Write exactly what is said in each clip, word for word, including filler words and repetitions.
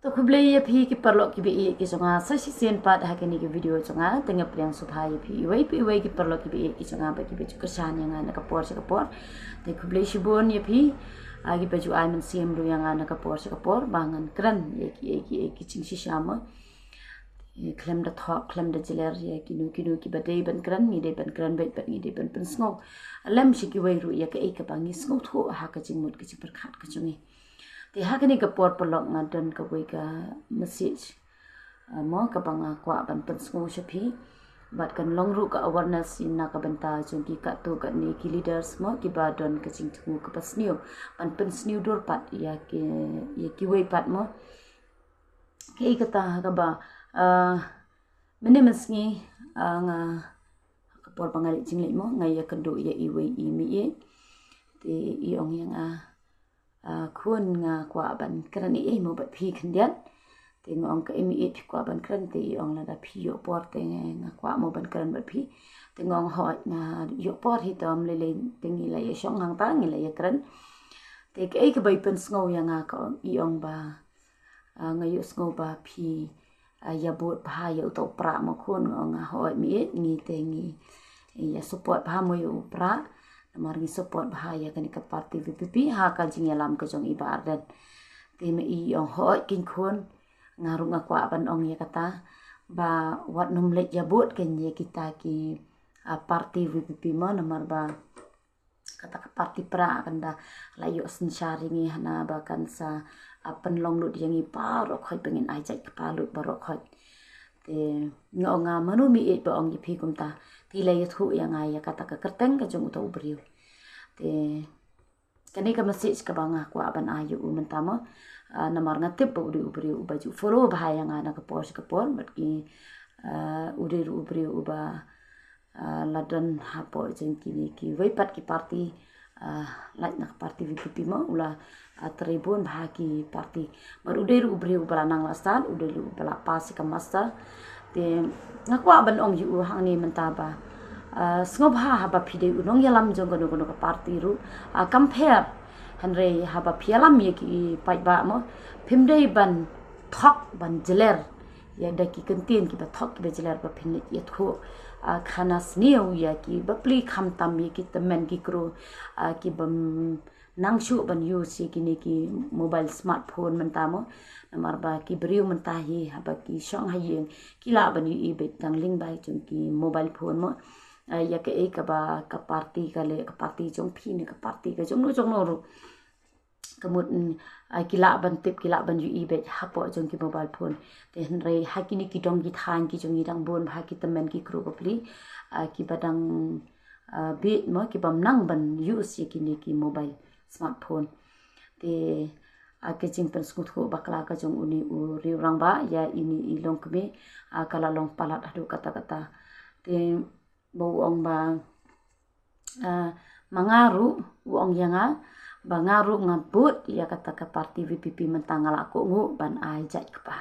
To khublei ïa phi ki paralok kiba ïeit ki jong nga sa shisien pat ha kane ka video jong nga. Te nga pdiang sngewbha ïa phi iwei pa iwei ki paralok kiba ïeit ki jong nga bad kiba ju kyrshan ïa nga na ka por sha ka por. Te khublei shibun ïa phi, ah, kiba ju ai mynsiem ruh ïa nga na ka por sha ka por ba ngan kren ïa ki, ïa ki, ïa ki jingshisha mo. Te khlem da thok, khlem da jler ïa kino kino kiba dei ban kren, ngi dei ban kren beit bad ngi dei ban pynsngew lem sha kiwei ruh ïa kaei kaba ngi sngewthuh ha ka jingmut ka jingpyrkhat ka jong ngi. Te ha kane ka por paralok nga don kawei ka message, ah, mo kaba nga kwah ban pynsngew sha phi. Bad kan long ruh ka awareness na ka bynta jong ki katto katne ki leaders mo kiba don ka jingthmu kaba sniew ban pynsniew dur pat ïa ki, ïa kiwei pat mo. Kaei kata kaba, ah, mynne mynsngi, ah, nga, ka por ba nga leit jingleit mo, nga ïakynduh ïa iwei i mei. Te i ong ïa nga, ah, khun, nga kwah ban kren ei ei mo bad phi khyndiat. Te nga ong kaei mei phi kwah ban kren, te i ong lada phi ïoh por te nga kwah mo ban kren bad phi. Te nga ong hooid nga ïoh por hi, to ym lei lei te ngi la ïa shong hangta ngi la ïa kren. Te kaei kaba i pynsngew ïa nga ka ong, i ong ba, ah, nga ïohsngew ba phi, ah, ïa bud bha ïa uta u pra mo khun, nga ong hooid mei, ngi te ngi ïa support bha mo ïa u pra. Namar ngi support bha ïa kane ka party V P P ha ka jingïalam ka jong i Bah Ardent. Te mei i ong hooid kein khun, nga ruh nga kwah ban ong ïa kata ba wat nym leit ïa bud kein ïa kita ki, ah, party V P P mo, namar ba kata ka party pra kan da la ïoh synshar ïa ngi hana ba kan sa, ah, pynlong lut ïa ngi baroh khoit ba ngin ai jait kpa lut baroh khoit. Te nga ong nga mano mei ba ong ïa phi kumta. Te la ïathuh ïa nga ïa kata ka kyrteng ka jong uta u briew. Te kane ka message kaba nga kwah ban ai ïa u mynta mo. Ah, namar nga tip ba u dei u briew uba ju follow bha ïa nga na ka por sha ka por bad ki, ah, u dei ruh u briew uba, ah, la don hapoh jong kine kiwei pat ki party, ah, lait na ka party V P P mo, u la, ah, trei bun bha ki party. Bad u dei ruh u briew uba la nang la sah, u dei ruh uba la pass ïa ka master. Te nga kwah ban ong ïa u hangne mynta ba, ah, sngewbha haba phi dei u nongïalam jong kano kano ka party ruh, ah, compare. Hynrei haba phi ïalam ïa ki paidbah mo, phim dei ban thok ban jler ïa da ki kyntien kiba thok kiba jler ba phin leit ïathuh, ah, khana sniew ïa ki bapli khamtam ïa ki tymmen ki kro, ah, kiba, mm, nang shuh ban use ïa kine ki mobile smartphone mynta mo. Namar ba ki briew mynta hi haba ki shong ha ïing ki lah ban ïohi beit dang lyngba jong ki mobile phone mo. Ah, ïa kaei kaba ka party ka leh, ka party jong phi ne ka party ka jong no jong no ruh. Ka mut, mm, ah, ki lah ban tip, ki lah ban ïohi beit hapoh jong ki mobile phone. Te hynrei ha kine ki dong ki thaiñ ki jong ngi dang bun bha ki tymmen ki kro bapli, ah, kiba dang, ah, bit mo, ki bym nang ban use ïa kine ki mobile smartphone. Te, ah, ka jingpynsngewthuh bakla ka jong une u riew rangbah ïa ine i longkmie, ah, ka la long palat haduh katta katta. Te ba u ong ba, ah, ma nga ruh u ong ïa nga ba nga ruh nga bud ïa kata ka party V P P mynta, nga la kohnguh ban ai jait kpa.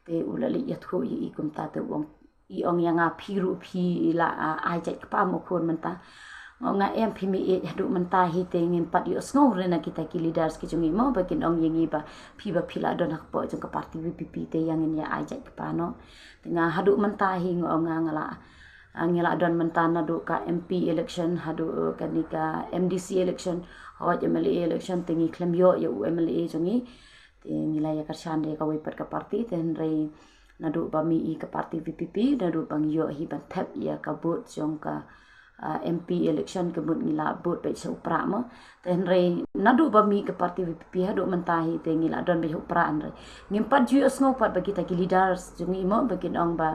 Te u la leit ïathuh ïa i kumta, te u ong, i ong ïa nga phi ruh phi la, ah, ai jait kpa mo khun mynta. Nga ong nga em phi mei, haduh mynta hi te ngim pat ïohsngew re na kita ki leaders ki jong ngi mo ba kin ong ïa ngi ba phi, ba phi la don hapoh jong ka party V P P te ïa ngin ïa ai jait kpa noh. Te nga haduh mynta hi nga ong nga, nga la, ah, ngi la don mynta naduh ka M P election haduh, eh, kane ka M D C election, hooid M L A election te ngi khlem ïoh ïa u M L A jong ngi. Te ngi la ïa kyrshan da kawei pat ka party, te hynrei naduh ba mih i ka party V P P, naduh ba ngi ïoh hi ban thep ïa ka vote jong ka, ah, M P election, ka mut ngi la vote beit sha u pra mo. Te hynrei naduh ba mih ka party V P P haduh mynta hi te ngi la don beit u pra, hynrei ngim pat ju ïohsngew pat ba kita ki leaders jong ngi mo ba kin ong ba,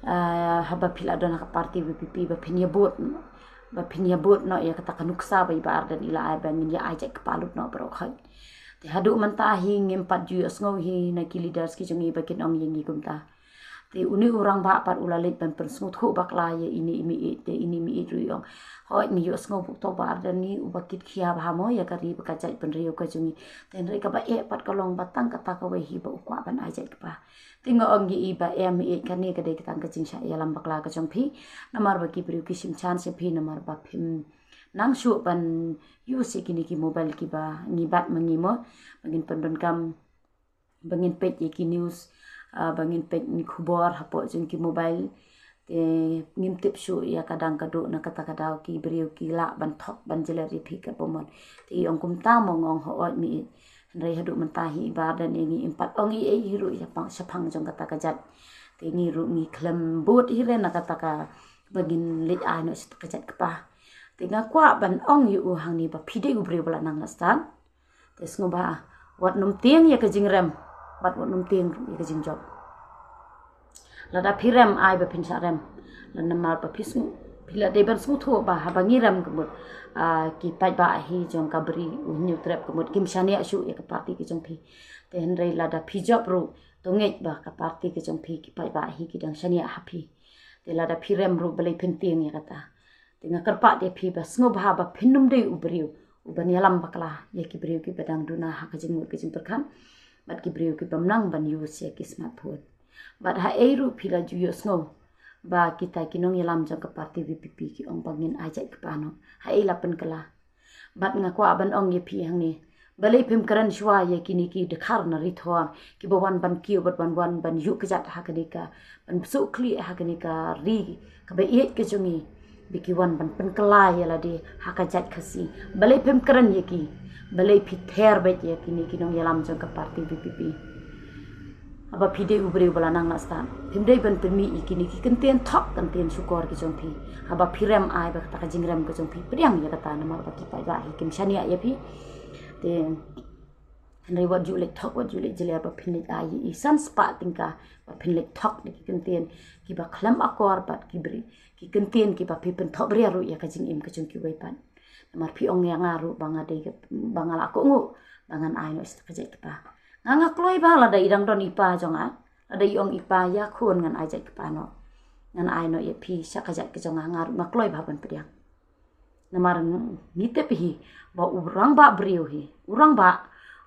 ah, haba phi la don ha ka party V P P ba phin ïa bud, ba phin ïa bud noh ïa kata ka nuksa ba i Bah Ardent i la ai ba ngin ïa ai jait kpa lut noh baroh khoit. Te haduh mynta hi ngim pat ju ïohsngew hi na ki leaders ki jong ngi ba kin ong ïa ngi kumta. Te une u rangbah pat u la leit ban pynsngewthuh bakla ïa ine i mei, te ine i mei ruh i ong, hooid ngi ïohsngew ba uto u Bah Ardent ne uba kit khia bha mo ïa ka ri bad ka jaitbynriew ka jong ngi. Te hynrei kaba eh pat ka long ba tang kata kawei hi ba u kwah ban ai jait kpa. Te nga ong ïa i ba em mei, kane ka dei ka tang ka jingshah ïalam bakla ka jong phi. Namar ba ki briew ki shim chance ïa phi namar ba phim nang shuh ban use ïa kine ki mobile kiba ngi bat ma ngi mo, ba ngin pyndonkam ba ngin peit ïa ki news, ah, ba ngin peit ki khubor hapoh jong ki mobile. Te ngim tip shuh ïa ka dang ka duh, na kata ka daw ki briew ki lah ban thok ban jyllep ïa phi katba mon. Te i ong kumta mo, nga ong hooid mei. Hynrei haduh mynta hi i Bah Ardent ïa ngi im pat ong ei ei hi ruh shaphang, shaphang jong kata ka jait. Te ngi ruh ngi khlem bud hi re na kata kaba ngin leit ai noh sha ka jait kpa. Te nga kwah ban ong ïa u hangne ba phi dei u briew ba la nang la stad. Te sngewbha wat nym tieng ïa ka jingrem, bad wat nym tieng ïa ka jingjop. Lada phi rem, ai ba phin shah rem. Lada namar ba phi sngew, phi la dei ban sngewthuh ba haba ngi rem ka mut, ah, ki paidbah hi jong ka Bri U Hynñiewtrep ka mut kim shaniah shuh ïa ka party ka jong phi. Te hynrei lada phi jop ruh, to ngeit ba ka party ka jong phi, ki paidbah hi ki dang shaniah ha phi. Te lada phi rem ruh balei phin tieng ïa kata. Te nga kyrpad ïa phi ba sngewbha ba phin nym dei u briew uban ïalam bakla ïa ki briew kiba dang duna ha ka jingmut ka jingpyrkhat, bad ki briew kibym nang ban use ïa ki smartphone. Bad haei ruh phi la ju ïohsngew ba kita ki nongïalam jong ka party VPP ki ong ba ngin ai jait kpa noh. Haei la pynkylla. Bad nga kwah ban ong ïa phi hangne, balei phim kren shuwa ïa kine ki dkhar na ri Thor kiba wan ban kiew bad ban wan ban ïuh kjat ha kane ka, ban suk khlieh ha kane ka ri kaba ïeit ka jong ngi. Ba ki wan ban pynkylla ïa lade ha ka jait Khasi. Balei phim kren ïa ki? Balei phi ther beit ïa kine ki nongïalam jong ka party VPP? Haba phi dei u briew ba la nang la stad, phim dei ban pynmih ïa kine ki kyntien thok kyntien shukor ki jong phi. Haba phi rem, ai ba kata ka jingrem ka jong phi pdiang ïa kata, namar ba ki paidbah hi kim shaniah ïa phi. Te hynrei wat ju leit thok, wat ju leit jyllep ba phin leit ai ïa i san spah tyngka ba phin leit thok da ki kyntien kiba khlem akor bad ki briew, ki kyntien kiba phi pynthok bria ruh ïa ka jingim ka jong kiwei pat. Namar phi ong ïa nga ruh ba nga dei ka, ba nga la kohnguh ba ngan ai noh sha ka jait kpa. Nga, nga kloi bha lada i dang don i pa jong nga, lada i ong i pa, ïa khun, ngan ai jait kpa noh, ngan ai noh ïa phi sha ka jait ka jong nga, nga ruh nga kloi bha ban pdiang. Namar ngi tip hi ba u rangbah briew hi, u rangbah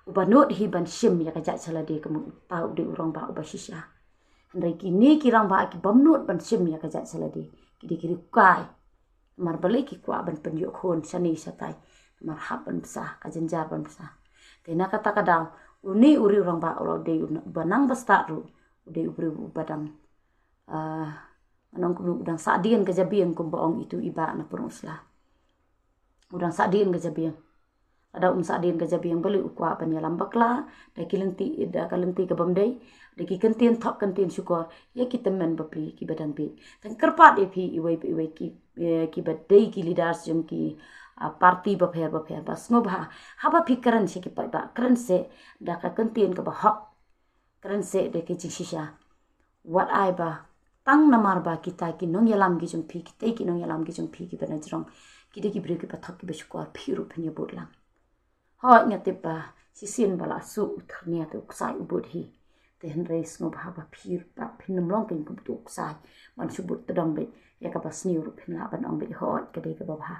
uba nud hi ban shim ïa ka jait sha lade ka mut uta u dei u rangbah uba shisha. Hynrei kine ki rangbah kibym nud ban shim ïa ka jait sha lade, ki dei ki riewkai. Namar balei ki kwah ban pynïoh khun shane shatai. Namar hap ban bsa, ka jynjar ban bsa. Te na kata ka daw, une u riew rangbah u la dei uba nang ba stad ruh, u dei u briew uba dang, ah, ngan ong kumno, u dang sahdien ka jabieng kumba ong itu i bah na Pyrshah. U dang sahdien ka jabieng. Lada um sahdien ka jabieng, balei u kwah ban ïalam bakla da ki lynti, da ka lynti kabym dei, da ki kyntien thok kyntien shukor ïa ki tymmen bapli kiba dang bieit. Te nga kyrpad ïa phi iwei pa iwei ki, eh, kiba dei ki leaders jong ki, ah, party bapher bapher ba sngewbha, haba phi kren sha ki paidbah, kren seh da ka kyntien kaba hok, kren seh da ka jingshisha. Wat ai ba tang namar ba kita ki nongïalam ki jong phi, kita ki nongïalam ki jong phi kiba na jrong, ki dei ki briew kiba thok kiba shukor, phi ruh phin ïa bud lang. Hooid, nga tip ba shisien ba la suk u thyrnia te u ksai u bud hi. Te hynrei sngewbha ba phi ruh ba phin nym long kein kum utu u ksai ban shu bud tdong beit, ïa kaba sniew ruh phin lah ban ong beit, hooid, ka dei kaba bha.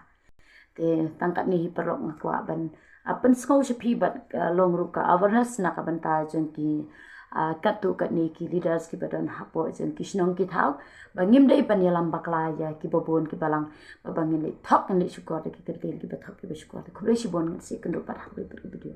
Te tang katne hi paralok, nga kwah ban, ah, pynsngew sha phi bad, ah, long ruh ka awareness na ka bynta jong ki, ah, katto katne ki leaders kiba don hapoh jong ki shnong ki thaw, ba ngim dei ban ïalam bakla ïa kiba bun kiba lang, ba, ba ngin leit thok, ngin leit shukor da ki kyntien kiba thok kiba shukor. Te khublei shibun, ngin sa ïakynduh pat ha kawei pat ka video.